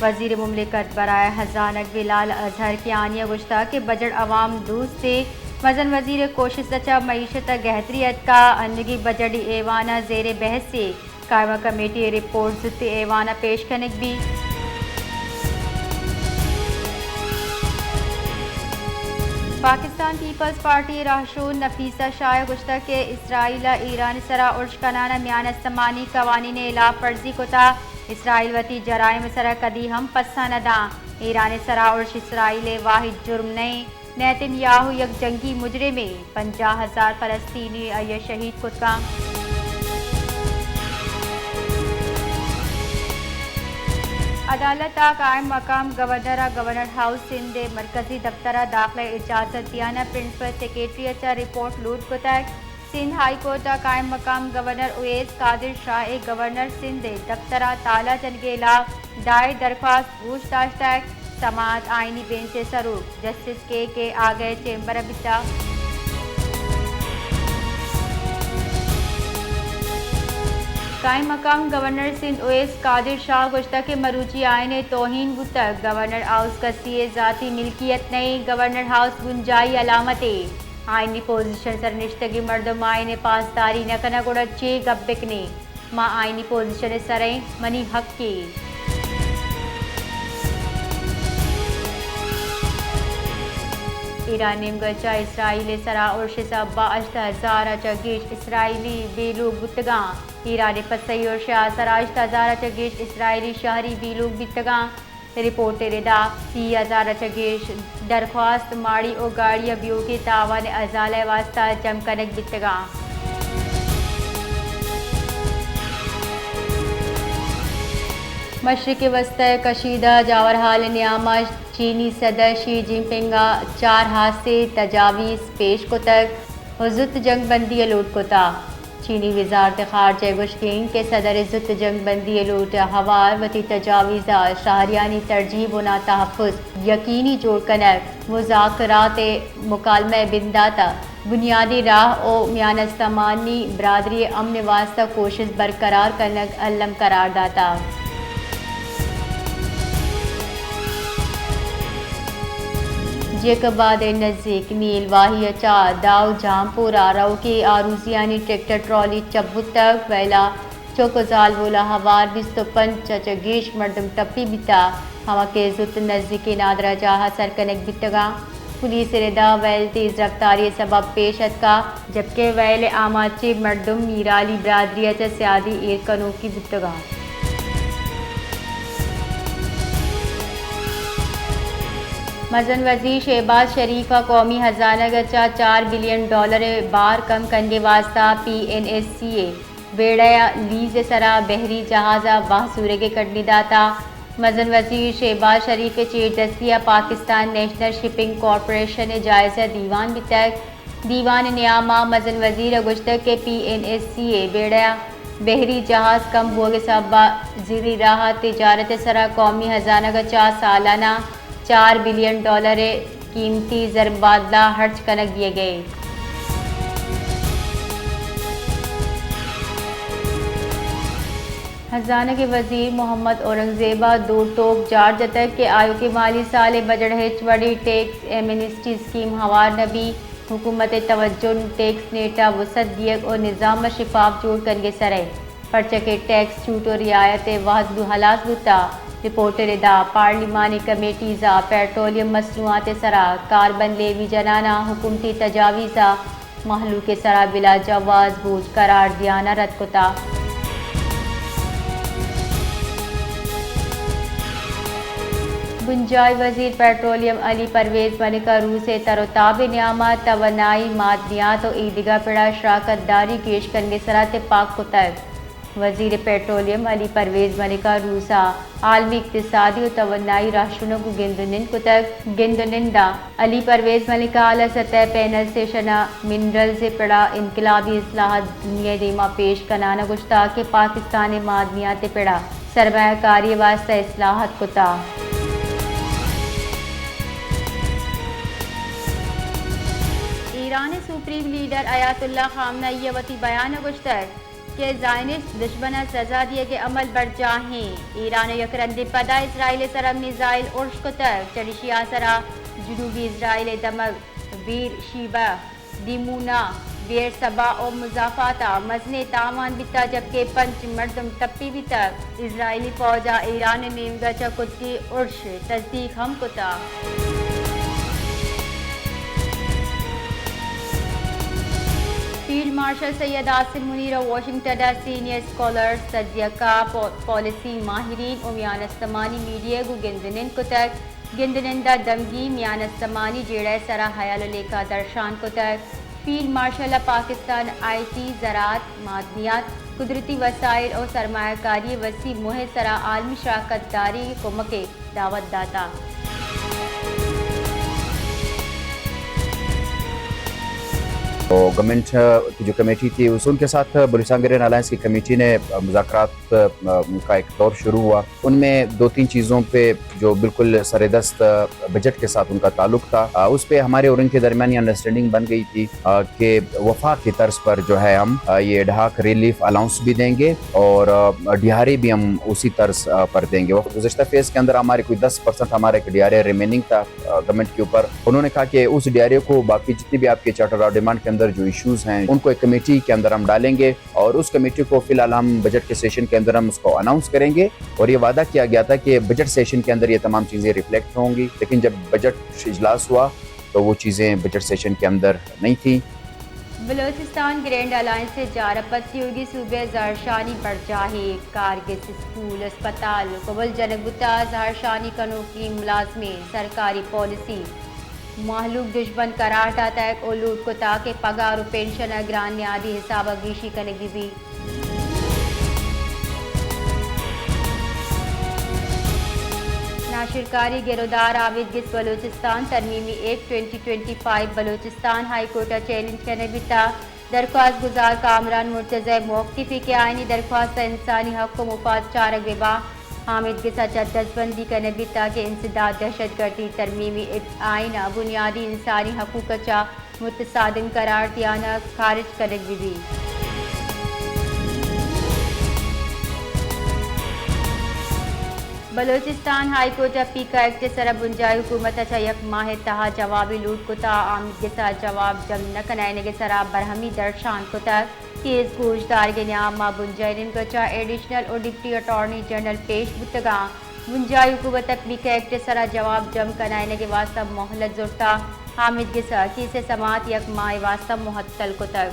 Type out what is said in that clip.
وزیر مملکت برائے ہزانگ بلال اظہر کیانی ءَ گوشتگ کہ بجٹ عوام دوستے، مزن وزیر ءِ کوشست ءَ چہ معیشت ءَ گہتری اتکا، انوگیں بجٹی ایوان ءَ زیر بحثے، قائمہ کمیٹی ءِ رپورٹ زوت ایوان ءَ پیش کنگ بیت۔ پاکستان پیپلز پارٹی ءِ راہشون نفیسہ شاہ ءَ گوشتگ کہ اسرائیل ءَ ایران ءِ سرا ارش کنان ءَ میان استمانی قوانین ءِ ہلاپ ورزی کتا، اسرائیل وتی جرائم ءِ سرا کدی ہم پسہ نہ داں۔ ایران ءِ سرا ارش اسرائیل ءِ واحد جرم نہ انت۔ نیتن یاہو یک جنگی مجرمے، پنجاہ ہزار فلسطینی آئی ءَ شہید کتگاں۔ عدالت ءَ قائم مقام گورنر ءَ گورنر ہاؤس سندھ ءِ مرکزی دفتر ءَ داخلہ ءِ اجازت دیان ءَ پرنسپل سیکرٹری ءَ چہ رپورٹ لوٹ کتگ۔ سندھ ہائی کورٹ ءَ قائم مقام گورنر اویس قادر شاہ ءِ گورنر سندھ ءِ دفتر ءَ تالہ جنگ ءِ ہلاپ دائر درخواست گوش داشتگ۔ سماعت آئینی بینچ ءِ سروک جسٹس کے کے آگئے چیمبر ءَ بیتگ۔ قائم مقام گورنر سندھ اویس قادر شاہ ءَ گوشتگ کہ مروچی آئین ءِ توہین بوتگ، گورنر ہاؤس کسی ءِ ذاتی ملکیت نہ انت، گورنر ہاؤس بنجاہی علامتے۔ آئینی پوزیشن ءِ سر نشتگیں مردم آئین ءِ پاسداری نہ کناں گڑا چے گپ بکنیں؟ ما آئینی پوزیشن ءِ سر ایں، منی حقے۔ ایران ءِ نیمگ ءَ چہ اسرائیل ءِ سرا ارش ءِ سبب ءَ ہشت ہزار ءَ چہ گیش اسرائیلی بے لوگ بوتگاں۔ ایران ءِ پسئی ارش ءِ آسر ءَ ہشت ہزار ءَ چہ گیش اسرائیلی شہری بے لوگ بیتگاں۔ رپورٹ ءِ ردا سی ہزار ءَ چہ گیش درخواست ماڑی ءُ گاڑی ءِ بیوگی تاوان ءِ ازالہ ءِ واستہ جم کنگ بیتگاں۔ مشرق وسطی ءِ کشیدہ جاورحال ءِ نیام ءَ چینی صدر شی جن پنگ ءَ چار ہاسیں تجاویز پیش کتگ ءُ زوت جنگ بندی ءِ لوٹ کتگ۔ چینی وزارت خارجہ ءِ گوشگ انت کہ صدر ءِ زوت جنگ بندی ءِ لوٹ ءِ ہوار وتی تجاویز ءَ شہریانی ترجیح بنا تحفظ یقینی جوڑ کنگ، مذاکرات ءِ مکالمہ ءِ بندات ءَ بنیادی راہ ءُ میان استمانی برادری ءِ امن ءِ واستہ کوشست برقرار کنگ الم قرار داتگ۔ جیکب آباد ءِ نزیک میل واہی ءَ چہ داؤ جہانپور ءَ روکیں آروزیانی ٹریکٹر ٹرالی چپ بوتگ، ویل ءَ چک ءُ زالبول ءَ ہوار بیست ءُ پنچ ءَ چہ گیش مردم ٹپی بیتگ، ہما کہ زوت نزیکیں نادراہ جاہ ءَ سر کنگ بیتگاں۔ پولیس ءِ ردا ویل تیز رفتاری ءِ سبب پیش اتکگ، جبکہ ویل ءِ آماچیں مردم میرالی برادری ءَ چہ سیادی ایر کنوکی بوتگاں۔ مزن وزیر شہباز شریف ءَ قومی ہزانگ ءَ چہ چار بلین ڈالر ءِ بار کم کنگ ءِ واستہ پی این ایس سی ءِ بیڑہ ءِ لیز ءِ سرا بحری جہاز ءَ بہر زورگ ءِ کڈنی داتگ۔ مزن وزیر شہباز شریف ءِ چیردستی ءَ پاکستان نیشنل شپنگ کارپوریشن ءِ جائزہ دیوان بیتگ۔ دیوان ءِ نیام ءَ مزن وزیر ءَ گوشتگ کہ پی این ایس سی ءِ بیڑہ ءِ بحری جہاز کم بوگ ءِ سبب ءَ زیری راہ ءَ تجارت ءِ سرا قومی ہزانگ ءَ چہ سالانہ چار بلین ڈالر ءِ قیمتی زرمبادلہ ہرچ کنگ بیگ ءَ انت۔ ہزانگ ءِ وزیر محمد اورنگزیب ءَ دو ٹوک جار جتگ کہ آیوکیں مالی سال ءِ بجٹ ءَ ہچ وڑیں ٹیکس ایمنسٹی اسکیم ہوار نہ بیت۔ حکومت ءِ توجہ نوں ٹیکس نیٹ ءَ وسعت دیگ ءُ نظام ءَ شفاف جوڑ کنگ ءِ سر ءَ انت، پرچا کہ ٹیکس چھوٹ ءُ رعایت ءِ وہد نوں ہلاس بوتگ۔ رپورٹ ءِ ردا پارلیمانی کمیٹیز ءَ پیٹرولیم مصنوعات ءِ سرا کاربن لیوی جنان ءَ حکومتی تجاویز ءَ مہلوک ءِ سرا بلاجواز بوجھ قرار دیان ءَ رد کتگ۔ بنجاہی وزیر پیٹرولیم علی پرویز ملک ءَ روس ءِ تر ءُ تاب ءِ نیام ءَ توانائی، معدنیات ءُ ایدگہ پڑ ءَ شراکت داری گیش کنگ ءِ سرا تپاک کتگ۔ وزیر پیٹرولیم علی پرویز ملک ءَ روس ءَ عالمی اقتصادی ءُ توانائی رہشونک ءَ گند ءُ نند کتگ۔ گند ءُ نند ءَ علی پرویز ملک ءَ اعلی سطح ءِ پینل سیشن ءَ منرلز ءِ پڑ ءَ انقلابی اصلاحات دنیا ءِ دیما پیش کنان ءَ گوشتگ کہ پاکستان ءَ معدنیات ءِ پڑ ءَ سرمایہ کاری ءِ واستہ اصلاحات کتگ۔ ایران ءِ سپریم لیڈر آیت اللہ خامنہ ای ءَ وتی بیان ءَ گوشتگ کہ زائونسٹ دژمن ء سزا دیگ ء عمل برجاہ ایں۔ ایران ء یک رندے پدا اسرائیل ء سرا میزائل ارش کتگ، چریشی ء سرا جنوبی اسرائیل ء دمگ بیر شیبہ، دیمونا، بیر سبا ء مضافات ء مزنیں تاوان بیتگ، جبکہ پنچ مردم ٹپی بیتگ۔ اسرائیلی فوج ء ایران ء نیمگ ء چہ کٹی ارش ء تصدیق ہم کتگ۔ فیلڈ مارشل سید عاصم منیر ء واشنگٹن ء سینئر اسکالرز، تجزیہ کار، پا-، پالیسی ماہرین ء میان استمانی میڈیا ء گوں گند ء نند کتگ۔ گند ء نند ء دمگی میان استمانی جیڑہ ء سرا ہیال ء لیکہ درشان کتگ۔ فیلڈ مارشل ء پاکستان ء آئی ٹی، زراعت، معدنیات، قدرتی وسائل ء سرمایہ کاری ء وسیع موہ ء سرا عالمی شراکت داری ء کمک ء دعوت داتگ۔ تو گورنمنٹ کی جو کمیٹی تھی، اس، ان کے ساتھ بلوچستان گرین الائنس کی کمیٹی نے مذاکرات، ان کا ایک دور شروع ہوا۔ ان میں دو تین چیزوں پہ جو بالکل سر دست بجٹ کے ساتھ ان کا تعلق تھا، اس پہ ہمارے اور ان کے درمیان یہ انڈرسٹینڈنگ بن گئی تھی، آ، کہ وفاق کی طرز پر جو ہے ہم، آ، یہ ایڈ ہاک ریلیف الاؤنس بھی دیں گے اور، آ، ڈی آر اے بھی ہم اسی طرز، آ، پر دیں گے۔ گزشتہ فیز کے اندر ہمارے کوئی دس پرسنٹ ہمارا ایک ڈی آر اے ریمیننگ تھا، آ، گورنمنٹ کے اوپر۔ انہوں نے کہا کہ اس ڈی آر اے کو باقی جتنی بھی آپ کے چارٹر آف ڈیمانڈ کے اندر جو ایشوز ہیں، ان کو ایک کمیٹی کے اندر ہم ڈالیں گے اور اس کمیٹی کو فی الحال ہم بجٹ کے سیشن کے اندر ہم اس کو اناؤنس کریں گے۔ اور یہ وعدہ کیا گیا تھا کہ بجٹ سیشن کے اندر یہ تمام چیزیں ریفلیکٹ ہوں گی، لیکن جب بجٹ اجلاس ہوا، تو وہ چیزیں بجٹ سیشن کے اندر نہیں تھیں۔ بلوچستان گرینڈ الائنس ء جار ء پد تیوگی صوبہ ء زہرشانی برجاہ ء کارگس اسکول، اسپتال کبل جنگ بوتگ، زہرشانی کنوکیں ملازمیں سرکاری پالیسی مہلوک دژمن قرار داتگ ء لوٹ کتگ کہ پگار ء پنشن ء گران نیادی حساب ء گیشی کنگ بہ بیت۔ ناشرکاری گرودار آمید گس بلوچستان ترمیمی act twenty twenty five Balochistan high court ء چیلنج کنگ بیتگ۔ درخواست گزار کامران مرتضی ء موقف کہ آئینی درخواست ء انسانی حق ء مفاد چارگ بہ باں۔ آمید گس ء چہ دزبندی کنگ بیتگ کہ انسداد دہشت گردی ترمیمی آئین ء بنیادی انسانی حقوق ء چہ متصادم قرار دیان ء خارج کنگ بہ بیت۔ بلوچستان ہائی کورٹ ء پیکا ایکٹ ء سرا بنجاہی حکومت ء چہ یک ماہ ء تہا جوابی لوٹ کتگ۔ آمید گس ء جواب جم نہ کنائینگ ء سرا برہمی درشان کتگ۔ کیس گوش دارگ ء نیام ء بنجاہی نیمگ ء چہ ایڈیشنل ء ڈپٹی اٹارنی جنرل پیش بوتگ انت۔ بنجاہی حکومت ء پیکا ایکٹ ء سرا جواب جم کنائینگ ء واستہ مہلت زرتگ۔ آمید گس ء کیس ء سماعت یک ماہ ء واستہ معطل کتگ۔